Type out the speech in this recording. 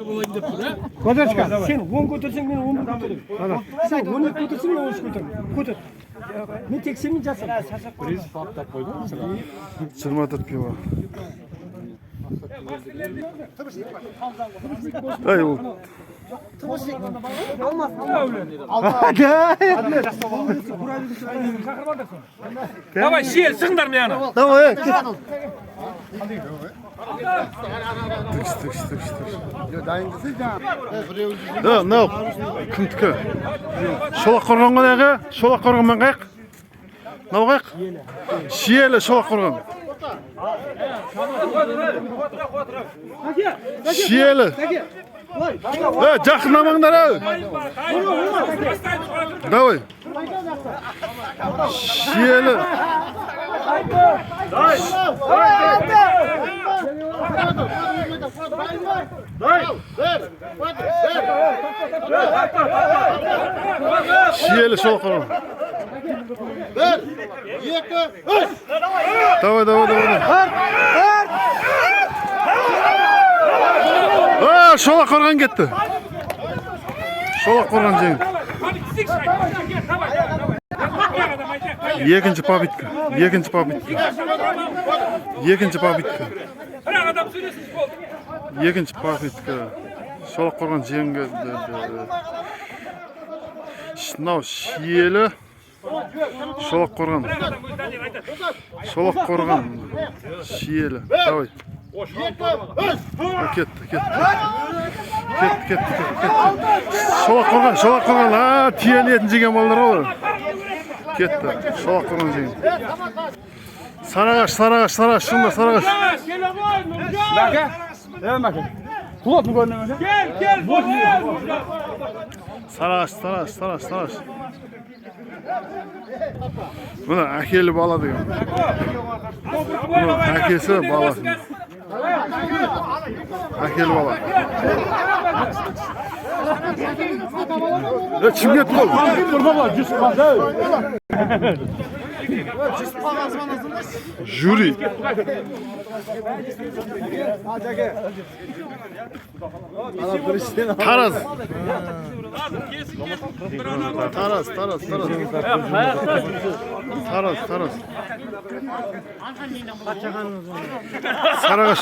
Болайын деп тұр, ә? Көтерші, сен 10 көтерсең, мен 11 көтеремін. Сен 12 көтерсең, мен 13 көтеремін. Көтер. Мен тек сенімен жасамын. 24 кило. Ей, ол Давай, шел, шығыңдар мына. Давай, ей, кет. Тікс, тікс, тікс, тікс. Да, мынау кімдікі? Шолақ қорған ғой ағы? Шолақ қорғанмен қаяқ? Мынау қаяқ? Шиелі Шолақ қорған. Шиелі. Е, жақындамаңдар, ей. Давай. Шиелі. Шиелі Шолақ қорған. 1, 2, 3. Давай, давай, давай. А, Шолақ қорған кетті. Шолақ қорған жеңді. Екінші попытка. Екінші попытка. Екінші попытка. Бір адам сөйлесін, болды. Екінші попытка. Шолақ қорған жеңді. Мынау Шиелі. Шолақ қорған. Шолақ қорған. Шиелі. Давай. 2, 3. А, кетті, кетті. Кетті, кетті, кетті, кетті. Шолақ қорған, Шолақ қорған. А, түйенің етін жеген балалар ғой. Кетті. Шолақ қорған жеген. Сарыағаш, Сарыағаш, Сарыағаш, шынында Сарыағаш. Кел, кел, Нұржан. Сарыағаш, Сарыағаш, Сарыағаш, Сарыағаш. Мына әкелі бала деген. Мына әкесі баласы. Әкелі бала. Е, Шымкент қол. Жюри. Тараз. Тараз, Тараз, Тараз. Тараз, Тараз. Сарыағаш.